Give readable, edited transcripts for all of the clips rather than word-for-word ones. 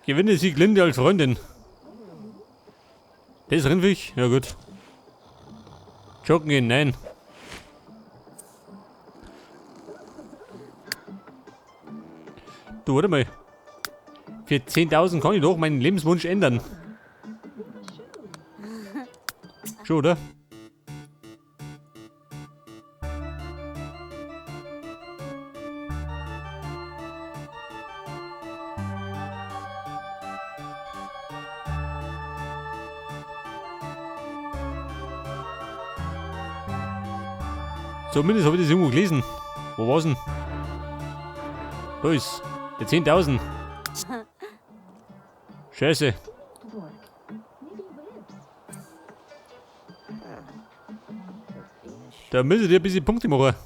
Gewinne Sieglinde als Freundin. Das ist Rindviech? Ja gut. Joggen gehen, nein. Du, warte mal. Für 10.000 kann ich doch meinen Lebenswunsch ändern. Schon, oder? Zumindest habe ich das irgendwo gelesen. Wo war's denn? Da ist der 10.000. Scheiße. Da müssen die ein bisschen Punkte machen.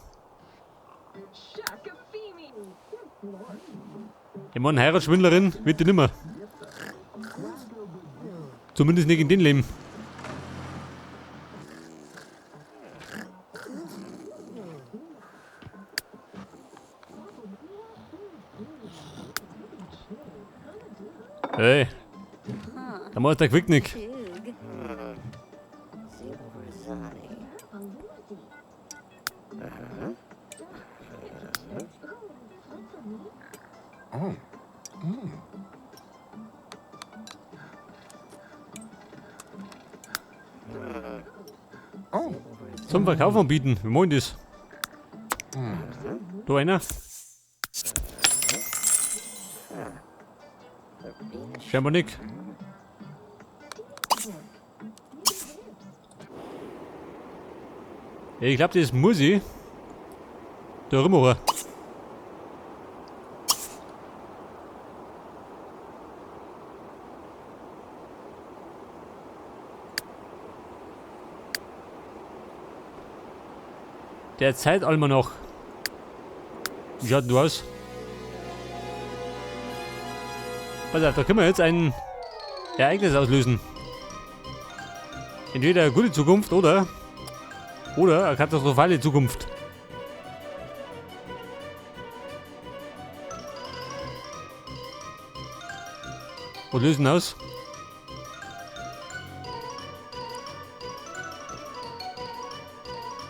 Ich meine, Heiratsschwindlerin wird die nimmer. Zumindest nicht in dem Leben. Hey, da macht der Quicknick. Zum Verkauf anbieten. Wir wollen das. Da einer. Scheinbar nicht. Ja, ich glaube, das muss ich. Da rummachen. Der Zeitalmanach. Wie schaut denn du aus? Pass auf, da können wir jetzt ein Ereignis auslösen. Entweder eine gute Zukunft oder eine katastrophale Zukunft. Was lösen aus?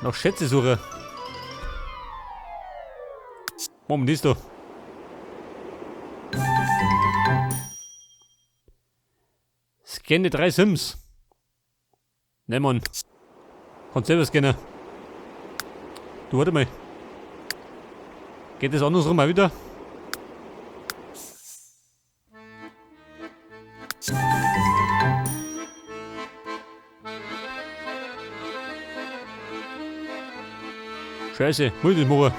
Noch Schätze suche. Moment, ist da. Scanne 3 Sims. Ne, Mann. Kannst selber scannen. Du, warte mal. Geht das andersrum auch wieder? Scheiße, muss ich das machen?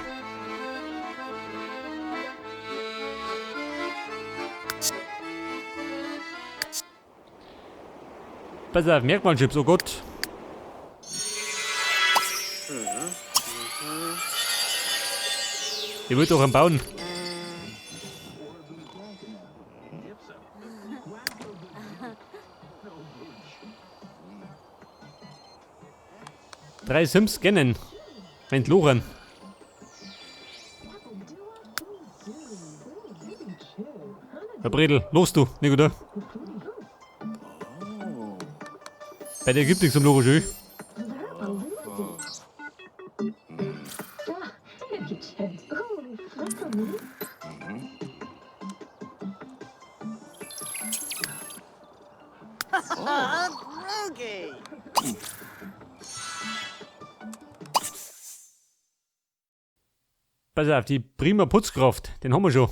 Pass auf, Merkmalchips, oh Gott. Ich wollte doch einen bauen. Drei Sims scannen. Mein Loren. Herr Bredel, los du, nicht oder? Bei dir gibt nichts zum Logo, schön. Pass auf, die prima Putzkraft, den haben wir schon.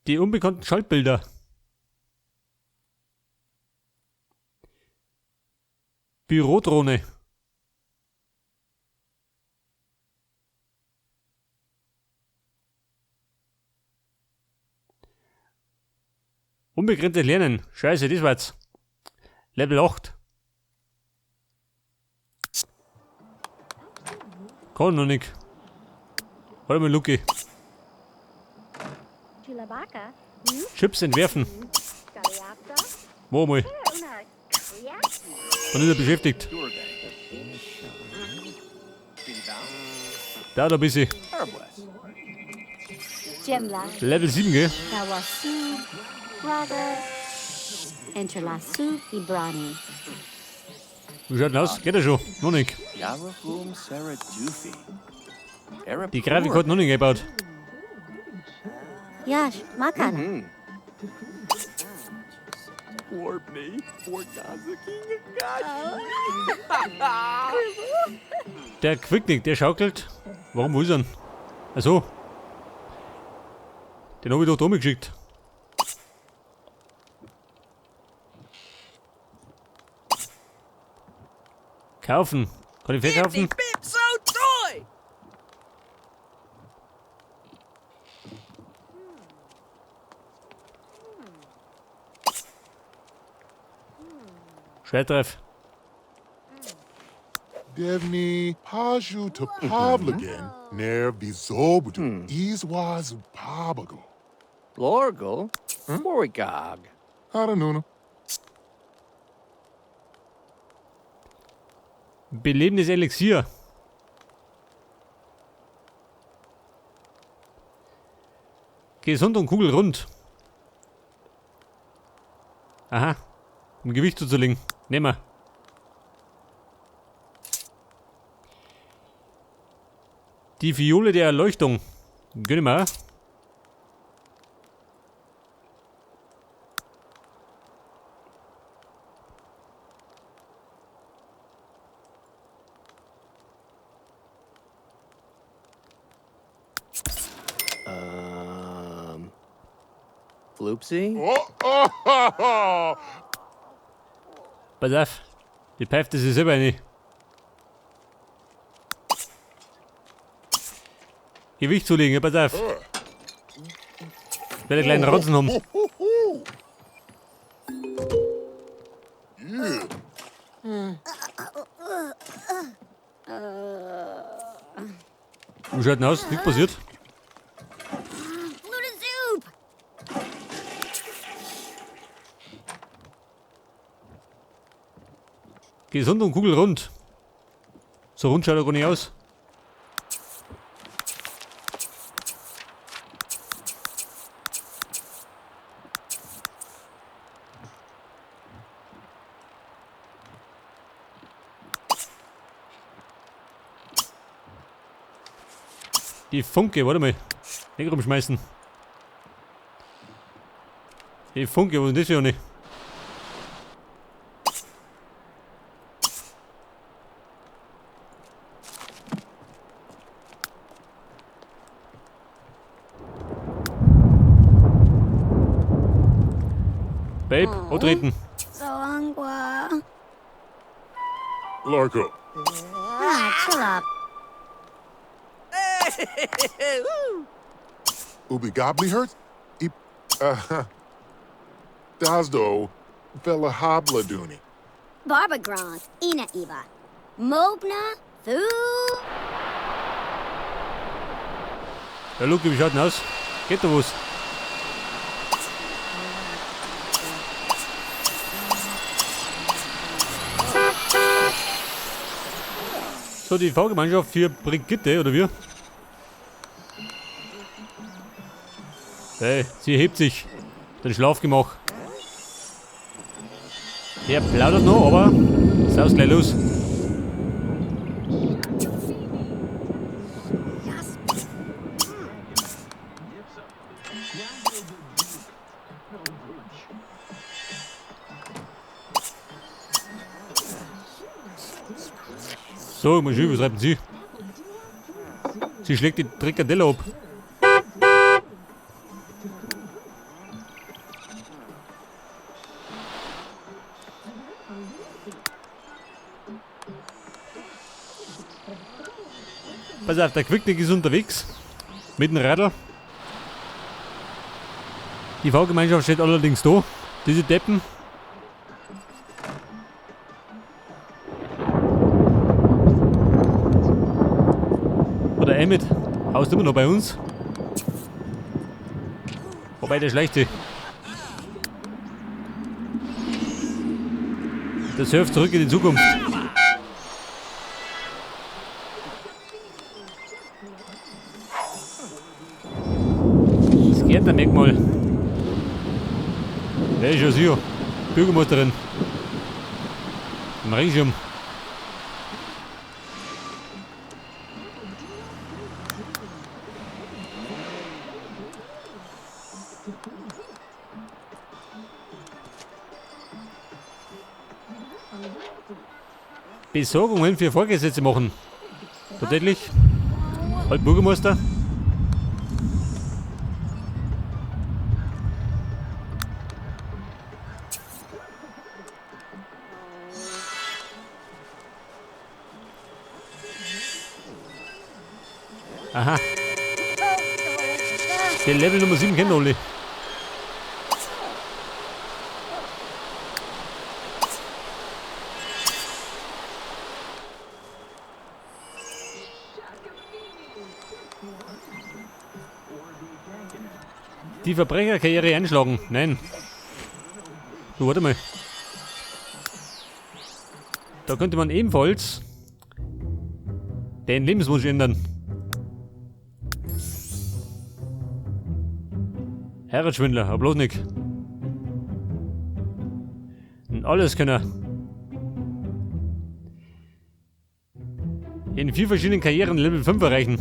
Die unbekannten Schaltbilder. Bürodrohne. Unbegrenztes Lernen. Scheiße, das war's. Level 8. Kann noch nicht. Warte mal, Luki. Chips entwerfen. Mach mal. Dann ist er beschäftigt. Da, da bist du. Level 7, gell? Wie schaut denn aus? Geht er schon? Noch nicht. Die Grafik hat noch nicht eingebaut. Der Quicknick, der schaukelt. Warum, wo ist er denn? Achso. Den hab ich doch da geschickt. Kaufen. Kann ich verkaufen? Schwertreff. Devni Paju to Pavligan ner Vizobudu Izwazu Pabago. Lorgul, Morigog. Haranuna. Belebendes Elixier. Gesund und kugelrund. Aha. Um Gewicht zuzulegen. Nehmen wir. Die Fiole der Erleuchtung. Gönn mal. Floopsy? Oh, oh, oh, oh. Pass auf. Die pfeift sich selber rein. Gewicht zulegen, ja, pass auf. Ich werde einen kleinen Rotzen haben. Wie schaut denn aus? Nichts passiert. Gesund und kugelrund. So rund schaut er gar nicht aus. Die Funke, warte mal. Nicht rumschmeißen. Die Funke, was ist das für eine? Babe, antreten. Larko. Ah, chill up. Ubi Gobli hurts? Dazdo Velahabladuni. Barbagron, Ina Iba. Mobna, Thu. Ja, Luki, wie schaut denn aus? Geht da was? So, die Fahrgemeinschaft für Brigitte, oder wir? Hey, sie hebt sich. Den Schlafgemach. Der plaudert noch, aber saust gleich los. So, mal schön, was reiben Sie? Sie schlägt die Trikadelle ab. Pass auf, der Quicknick ist unterwegs mit dem Radl. Die Fahrgemeinschaft steht allerdings da. Diese Deppen. Oder Emmett haust immer noch bei uns. Wobei der schleicht sich. Der Surf zurück in die Zukunft. Das Gärtnermerkmal. Der ist ja sicher. Bürgermeisterin. Im Regenschirm. Besorgungen für Vorgesetzte machen. Tatsächlich. Halt Bürgermeister. Aha. Den Level Nummer 7 kennt alle. Die Verbrecherkarriere einschlagen. Nein. Du, warte mal. Da könnte man ebenfalls den Lebenswunsch ändern. Heiratsschwindler, aber bloß nicht. Ein Alleskönner. In 4 verschiedenen Karrieren Level 5 erreichen.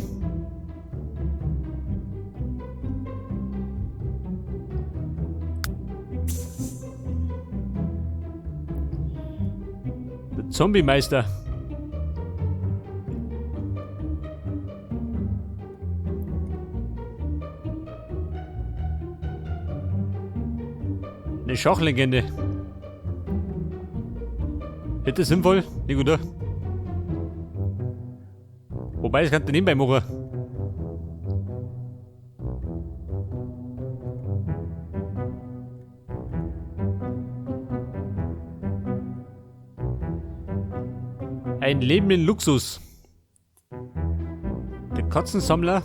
Der Zombie-Meister. Eine Schachlegende. Ist das sinnvoll? Nicht gut, oder? Wobei, das kann ich nebenbei machen. Ein Leben in Luxus. Der Katzensammler.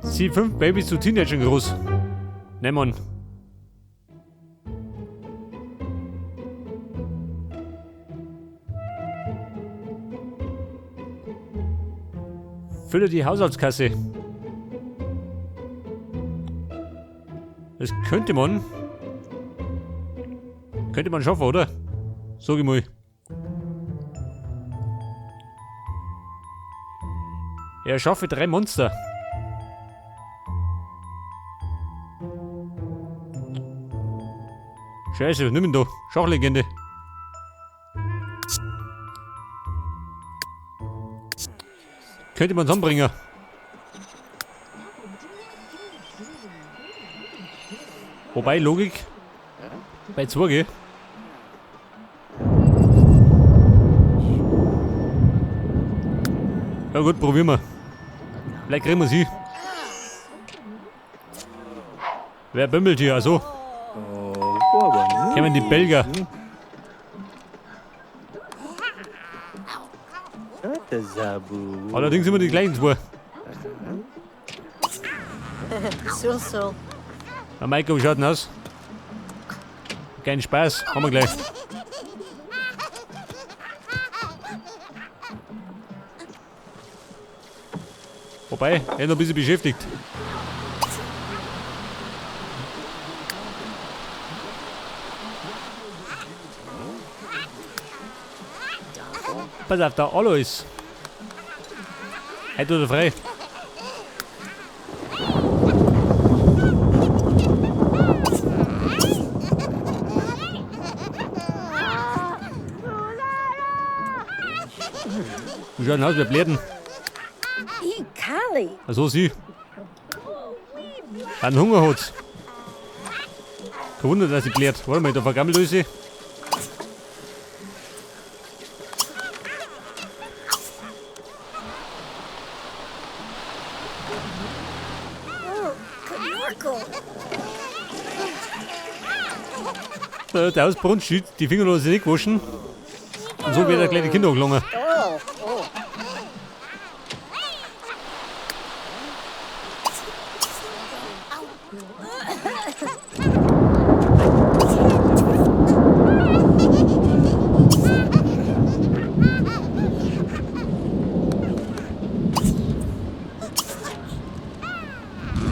Sie 5 Babys zu Teenagern groß. Ne, Mann. Fülle die Haushaltskasse. Das könnte man. Könnte man schaffen, oder? Sag ich mal. Er schaffe 3 Monster. Scheiße, was nimm ihn da? Schachlegende. Könnte man zusammenbringen. Wobei, Logik bei 2, gell? Ja gut, probieren wir. Vielleicht kriegen wir sie. Wer bimmelt hier? Also. Kämen die Belgier. Allerdings immer die gleichen zwei. So. Na, Maiko, wie schaut denn aus? Kein Spaß, haben wir gleich. Wobei, er ist noch ein bisschen beschäftigt. Pass auf, der Alois. Heute oder frei. Wie schaut denn aus, wir bläden. Also sie. Einen Hunger hat. Kein Wunder, dass sie bläht. Warte mal, da vergammelt sie. Der Ausbrunst, die Finger noch nicht gewaschen. Und so wird er gleich die Kinder angelangen. Oh, oh.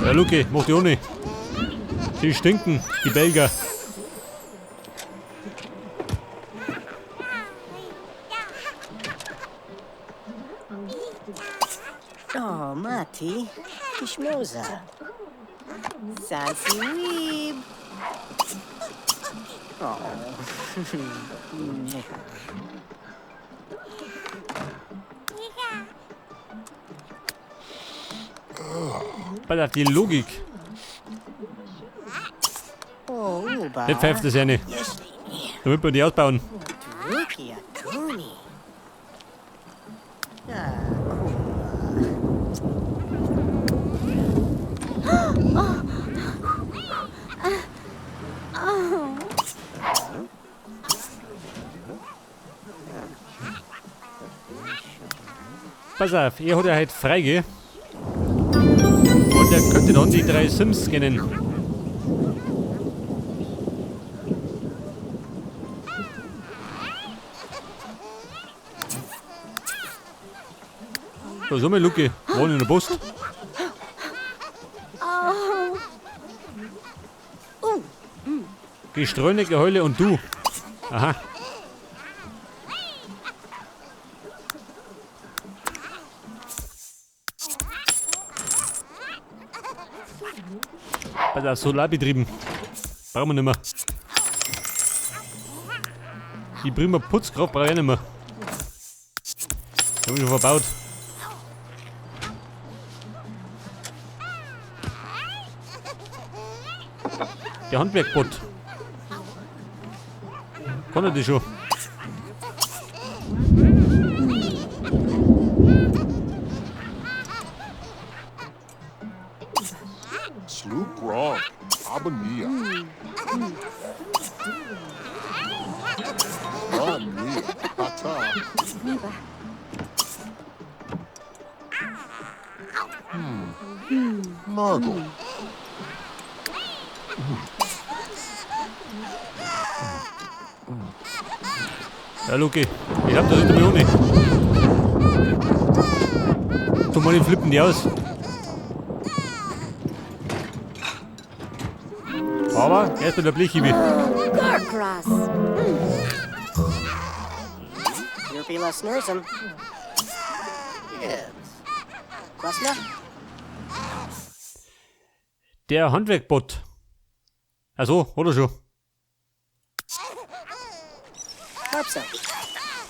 Ja, Luki, mach die ohne. Die stinken, die Belgier. Oh, Mati. Ishmoza. Sassy Weeb. Oh. Pass auf, die Logik. Oh, Uba. Das pfeift das ja nicht. Damit wir die ausbauen. Druki Akuni. Ah, Pass auf, er hat ja heute frei, gell? Und er könnte dann die 3 Sims scannen. So, so mal, Luki. Wohnen in der Post. Geströne, Geheule und du. Aha. Pass auf, Solarbetrieben. Brauchen wir nicht mehr. Die prima Putzkraft brauche ich auch nicht mehr. Die hab ich schon verbaut. Der Handwerkbot. Kann er das schon? Sloop Gronk, Abania. Ania, Hata. Nargle. Ja, Luki, ich hab das hinter mir auch nicht. Tu mal den flippen die aus. Aber erst mit der Blechhiebe. Garcross. Yerpila Snursum. Quesna? Der Handwerkbot. Ach so, hat er schon.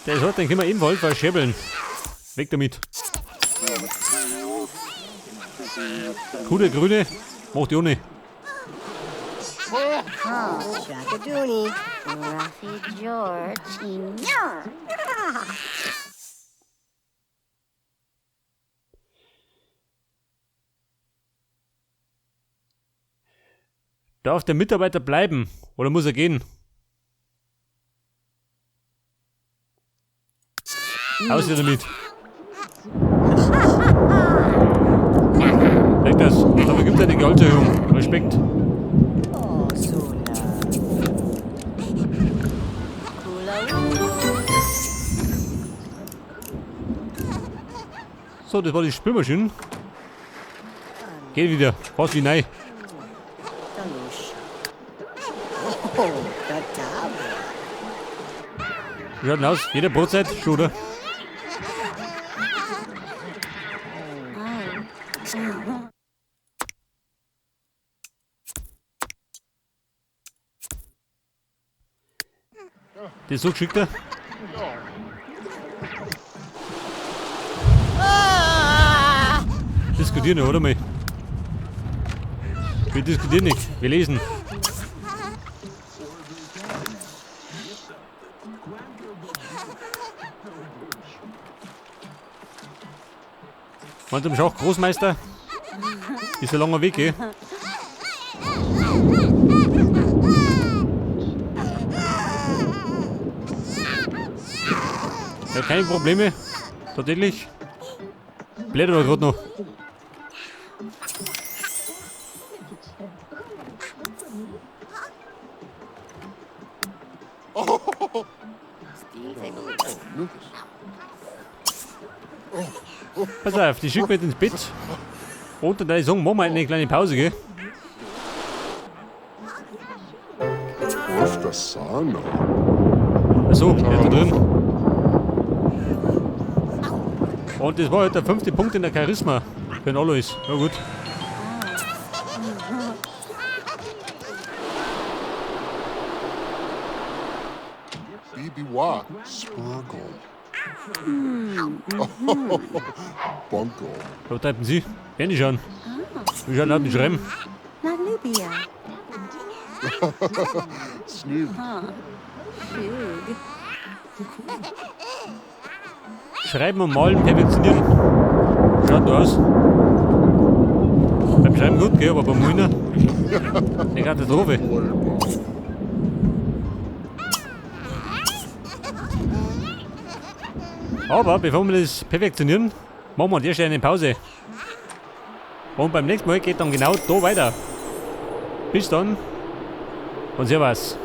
Der ist heute, den können wir ebenfalls verscherbeln. Weg damit. Gute Grüne, macht die ohne. Shakadooni. Rafi George. Darf der Mitarbeiter bleiben oder muss er gehen? Aus hier damit. Weg das. Dafür gibt es eine Gehaltserhöhung. Respekt. So, das war die Spülmaschine. Geht wieder. Fast wie neu. Wie schaut denn aus? Jede Brotzeit? Schon, oder? Das ist so geschickter. Diskutieren, oder mal? Wir diskutieren nicht, wir lesen. Wollen zum Schach Großmeister? Ist ein langer Weg, gell? Ja, keine Probleme. Tatsächlich. Blätter gerade noch. Pass auf, die schicken wir jetzt ins Bett. Und dann sagen, machen wir eine kleine Pause, gell? Urftasano. Achso, der ist da drin. Und das war halt der 5. Punkt in der Charisma. Für den Alois. Ja gut. Bibiwa. Spurgle. Bunko. Da treiben Sie. Werden die schon. Wir schauen nicht schreiben. Nanubia. Snoog. Shug. Schreiben und malen perfektionieren. Schaut da aus. Beim Schreiben gut, gell, aber beim Malen eine Katastrophe. Aber bevor wir das perfektionieren, machen wir an der Stelle eine Pause. Und beim nächsten Mal geht dann genau da weiter. Bis dann und Servus.